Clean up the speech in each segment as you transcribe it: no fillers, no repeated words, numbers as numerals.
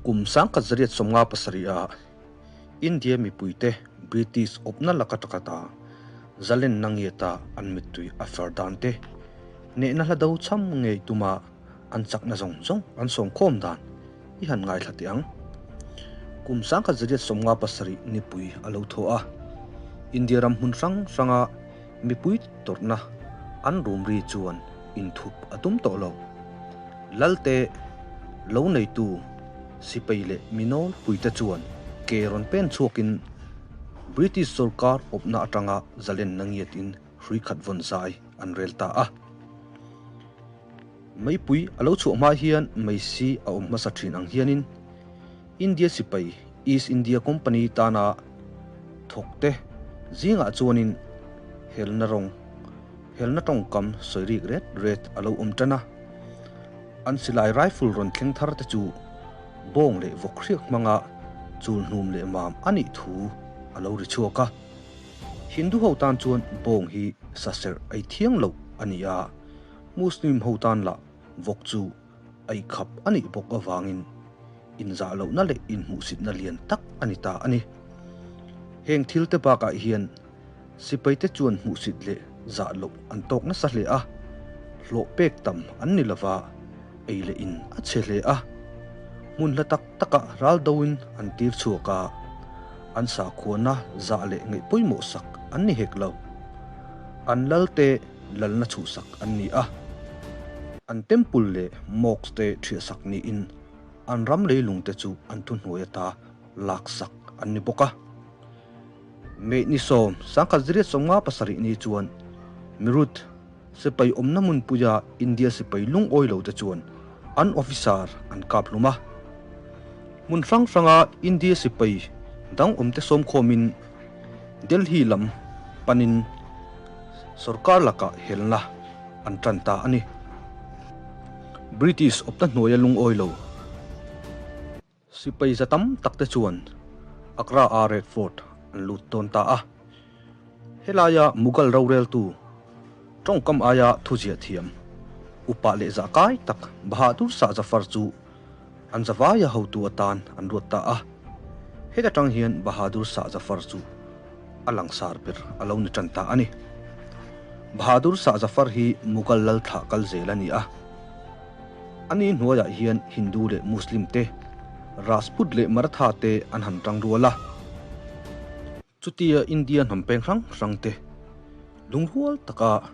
Kum 1957 a India mipuite British awpna laka takata zalenna ngiata an mittui a fer dan te, hnehna hla do cham ngei tuma an chakna zawng zawng an sawmkhawm dan i han ngaithla teh ang. Kum 1957 nipui a lo thaw a, India ram hmun hrang hranga mipui tawrhna an rum ri chuan inthup a tum tawh lo. Lalte, lo neitu, sipai leh mi nawlpuite chuan ke rawn pen chhuakin British sorkar awpna atanga zalenna ngiatin hrui khat vawn zai an rel ta a. Meipui a lo chhuah hma hian meisi a awm hmasa thin ang hianin India sipai East India Company tana thawkte zingah chuanin helna rawng helna tawngkam sawi rik ret ret a lo awm tan a. An silai rifle rawn thleng thar te chu bawng leh vawk hriak hmanga chul hnum leh mam a nih thu a lo ri chhuak a. Hindu ho tan chuan bawng hi sa serh ei thiang loh a ni a, Muslim ho tan lah vawk chu ei khap a nih bawk avangin inzah lohna leh inhmuhsitna lian tak a ni ta a ni. Heng thil te bakah hian Sipaite chuan hmuhsit leh zah loh an tawk nasa hle a, hlawh pek tam an ni lova, ei leh in a chhe hle a. Hmun hla tak takah ral doin an tir chhuak a, an sakhuana zah leh ngaih pawimawh sak an ni hek lo. An lalte lalna chhuhsak an ni a, an temple leh mosque te ṭhiahsak niin an ram leilungte chu an thuhnuai ata laksak an ni bawk a. May ni sawm, 1957 ni chuan Meerut sipai awmna hmunpuia India sipai lungawi lo te chuan an officer an kap hlum a. Hmun hrang hranga India sipai dang awmte sawmkhawmin Delhi lam panin sorkar lakah helna an tan ta a ni. British awpna hnuaia lungawi lo. Sipai za tam tak te chuan Agra a Red Fort an lut dawn ta a. Helaia Mughal roreltu tawngkam aia thuziah thiam, upa leh zahkai tak Bahadur Shah Zafar chu an zavaia hotu atan an ruat ta a. Heta tang hian Bahadur Shah Zafar chu a langsar ber a lo ni tan ta a ni. Bahadur Shah Zafar hi Mughal lal thlah kal zel a ni a. A ni hnuaiah hian Hindu leh Muslim te, Rajput leh Maratha te an han tang rual a. Chutia India hnam peng hrang hrang te lungrual taka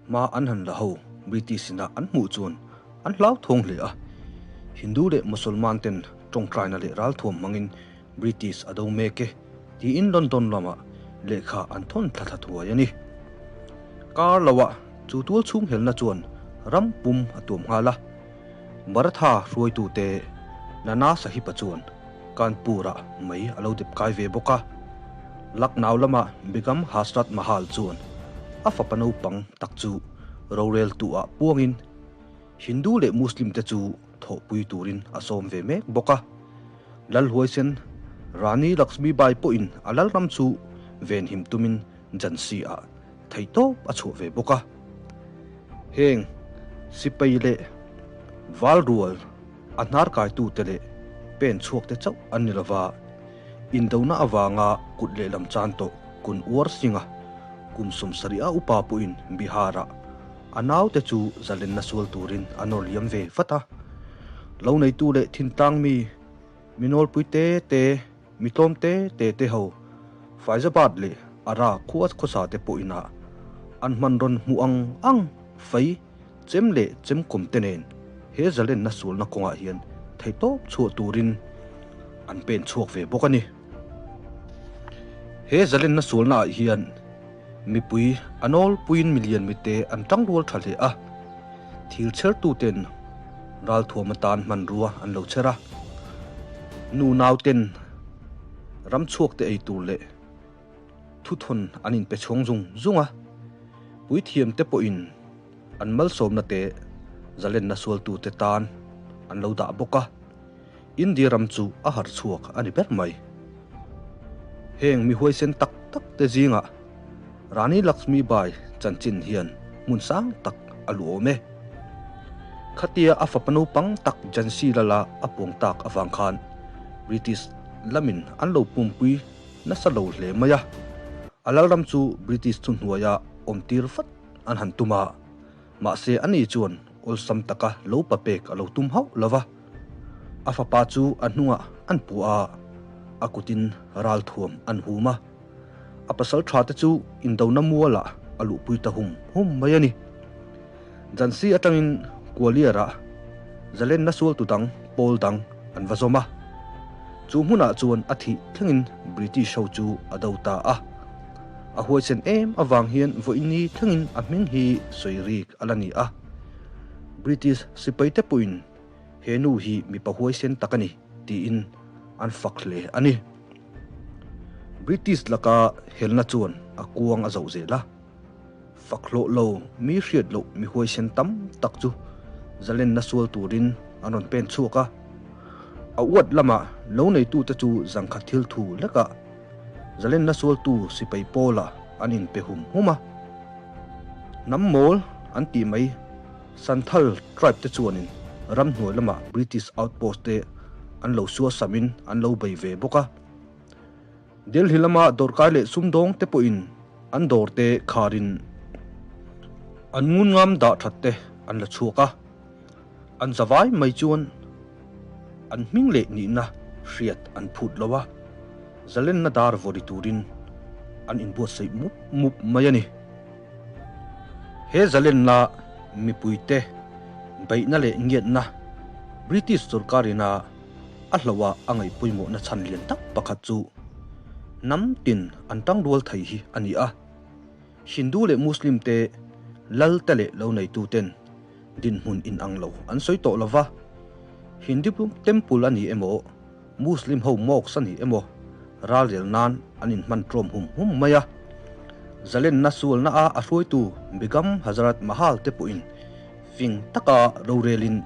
hma an han la ho British ina an hmuh chuan an hlauthawng hle a. Hindu leh Mosolman ten tawngtaina leh ralthuam hmangin British a do mek e tiin London lamah lehkha an thawn thla thla thuai a ni. Kar loah chu tual chhung helna chuan ram pum a tuam nghal a. Maratha hruaitute Nana Sahib-a chuan Kanpur-ah mei a lo dep kai ve bawk a. Lucknow lama Begum Hasrat Mahal chuan a fapa naupang tak chu roreltu-ah puangin Hindu leh Muslim te chu thawhpui turin a sawm ve mek bawk a. Lalhuaisen, Rani Lakshmi Bai pawhin a lalram chu venhim tumin Jhansi-ah theihtawp a chhuah ve bawk a. Heng sipai leh valrual a hnarkaitute leh pen chhuakte chauh an ni lova, indona avanga kut lehlam chan tawh kun uar singa kum 70 a upa pawhin Bihar-ah A naute chu zalenna sual turin a nawr liam ve vat a. Lo neitu leh thintlang mi, mi nawlpui te te, mi tlawm te te te ho, Faizabad leh Ara khua khawsa te pawh inah an hman rawn hmuh ang ang fei, chem leh chemkawm te nen he zalenna sualna kawngah hian theihtawp chhuah turin an pen chhuak ve bawk a ni. He zalenna sualna ah hian Mipui a nawlpuiin milian mite an tangrual tha hle a, thil chhertuten ralthuam atan hmanrua an lo chher a, nu nauten ram chhuakte ei tur leh thuthawn an inpe chhawng zung zung a, puithiamte pawhin an malsawmna te zalenna sualtute tan an lo dah bawk a, India ram chu a harh chhuak a ni ber mai. Heng mi huaisen tak tak te zingah Rani Lakshmi Bai chanchin hian hmun sang tak a luh awm e. Khatia a fapa naupang tak Jhansi lala a puang tak avang khan British lamin an lo pumpui nasa lo hle mai a. A lalram chu British thuhnuaia awmtir vat an han tum a, mahse ani chuan awlsam taka lo pa pek a lo tum hauh lo va. A fapa chu a hnungah an puah a, a kutin ralthuam an hum a. A pasal tha te chu indona mualah a luhpui ta hum hum mai a ni. Jhansi atangin Gwalior-ah zalenna sualtu dang pawl dang an va zawm a. Chu hmunah chuan a thih thlengin British ho chu a do ta a. A huaisen em avang hian vawiini thlengin a hming hi sawi rik a la ni a. British sipaite pawhin he nu hi mipa huaisen tak a ni tiin an fak hle a ni. British laka helna chuan a kuang a zoh zel a. Fak hlawh lo, mi hriat loh mi huaisen tam tak chu zalenna sual turin an rawn pen chhuak a. A uat lamah lo neitute chu zangkhat thil thu lekah zalenna sualtu sipai pawlah an inpe hum hum a. Hnam mawl an tih mai Santhal tribe te chuanin ramhnuai lamah British outpost te an lo suasamin an lo bei ve bawk a. Delhi lama dawrkai leh sumdawng te pawhin an dawr te kharin an ngun ngam dah that te an la chhuak a, an zavai mai chuan an hming leh nihna hriat an phut lo a, zalenna dar vawri turin an inbuatsaih mup mup mai a ni. He zalenna mipuite beihna leh ngiatna British sorkarina A hlauha a ngaih pawimawhna chhan lian tak pakhat chu hnam tin an tangrual thei hi a ni a. Hindu leh Muslim te, lal te leh lo neitu ten dinhmun inang lo an sawi tawh lo va. Hindu temple a ni emaw, Muslim ho mosque a ni emaw ralrel nan an inhman tlawm hum hum mai a. Zalenna sualna a a hruaitu Begum Hazrat Mahal te pawhin Fing taka rorelin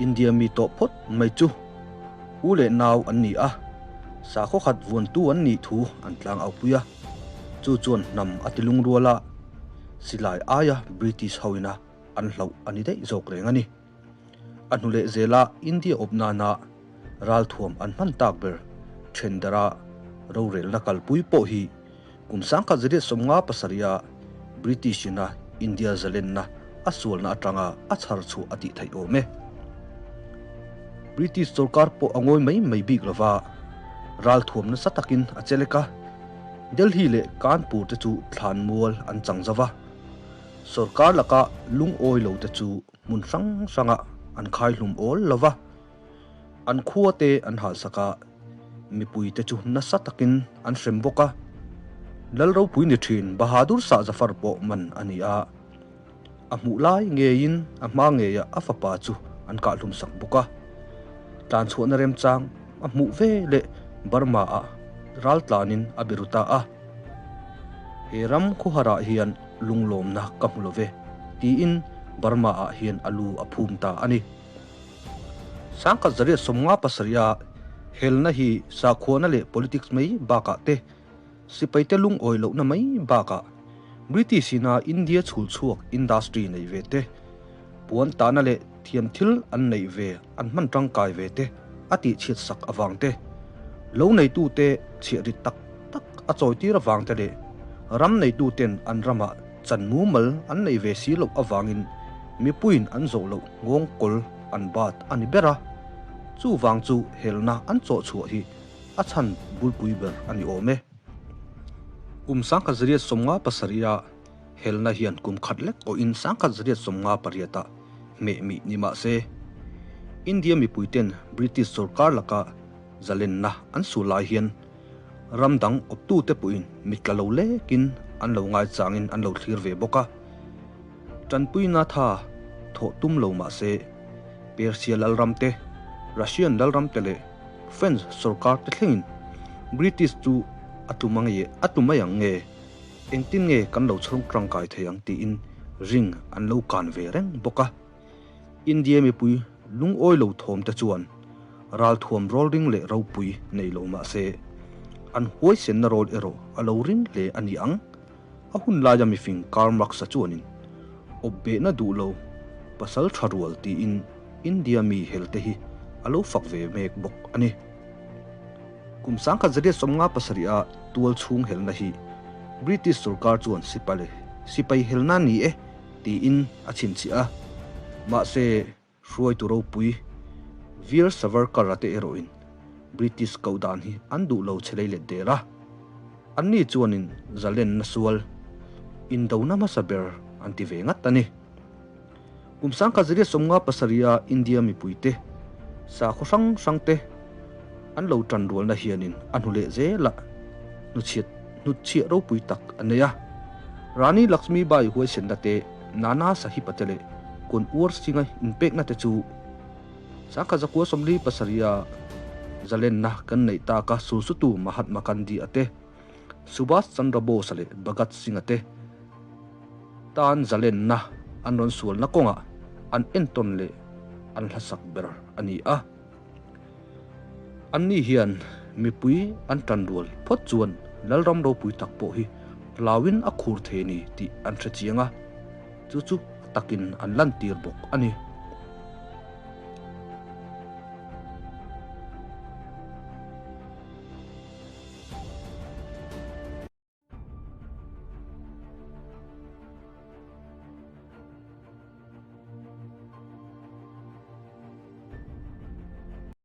India mi tawh phawt mai chu u leh nau an ni a, sakhaw khat vuantu an nih thu an tlang aupui a, chu chuan hnam a ti lungrual a, silai aia British hoina an hlauh a ni daih zawk reng a ni. A hnu leh zela India awp nana ralthuam an hman tak ber thendara rorelna kalpui pawh hi Kum 1957 a British ina India zalenna a sualna atanga a chhar chhuah a tih theih awm e. British sorkar pawh a ngawi mai mai bik lova, ralthuam nasa takin a che lek a, Delhi leh Kanpur te chu thlan mual an chang zo va, sorkar laka lungawi lo te chu hmun hrang hrangah an khaihlum awl lova. An khua te an halsak a, mipui te chu nasa takin an hrem bawk a. Lal ropui ni thin Bahadur Shah Zafar pawh man a ni a, a hmuh lai ngeiin a hma ngeiah a fapa chu an kahhlum sak bawk a. Tlanchhuahna remchang a hmuh ve leh Burma-ah ral tlanin a biru ta a. He ram khuaharah hian lunglawmna ka hmu lo ve, tiin Burma-ah hian a lu a phum ta a ni. 1957 a helna hi sakhuana leh politics mai bakah te, sipaite lungawi lohna mai bakah British ina India chhul chhuak industry nei ve te, puan tahna leh thiam thil an neih ve an hman tangkai ve te a tihchhiat sak avang te, lo neitute chhiah rit tak tak a chawitir avang te leh ram neituten an ramah Chan mumal an neih ve si loh avangin mipuiin an zawh loh nghawng kawl an bat a ni ber a, chuvang chu helna an chawh chhuah hi a chhan bulpui ber a ni awm e. Kum 1957 a helna hian kum khat lek awhin 1958 ah hmeh mih ni mah se, India mipuiten British sorkar laka zalenna an sul lai hian Ram dang awptute pawhin mit tla lo lekin an lo ngaichangin an lo thlir ve bawk a. Tanpuina tha thawh tum lo mah se, Persia lalram te, Russian lalram te leh French sorkar te thlengin British chu a tum ang e, a tum mai ang nge, engtin nge kan lo chhawng tangkai thei ang tiin ring an lo kan ve reng bawk a. India mipui lungawi lo thawm te chuan ralthuam rawl ring leh ropui nei lo mah se, an huaisenna rawl erawh a lo ring hle a ni ang. A hun laia mifing Karl Marx-a chuanin awpbehna duh lo Pasal tha rual tiin India mi helte hi a lo fak ve mek bawk a ni. Kum 1957 a tual chhung helna hi British sorkar chuan sipai sipai helna ni e tiin a chhinchhiah a, mahse hruaitu ropui Veer Savarkar-a te erawhin British koh dan hi an duh lo che lei let der a. Anni chuanin zalenna sual indona hmasa ber an ti ve ngat a ni. Kum 1957 a India mipuite sakhaw hrang hrangte an lo tan rualna hianin a hnu leh zelah hnuchhiat hnutchhiah ropui tak a nei a. Rani Lakshmi Bai huaisenna te, Nana Sahib-a te leh Kunwar Singh-a inpekna te chu 1947 a zalenna kan neih taka sulsutu Mahatma Gandhi-a te, Subhas Chandra Bose-a leh Bhagat Singh-a te tan zalenna an rawn sualna kawngah an entawn leh an hlasak ber a ni a. Anni hian mipui an tan rual phawt chuan Lalram ropui tak pawh hi hlauin a khur thei a ni tih an hre chiang a, chu chu a takin an lantir bawk a ni.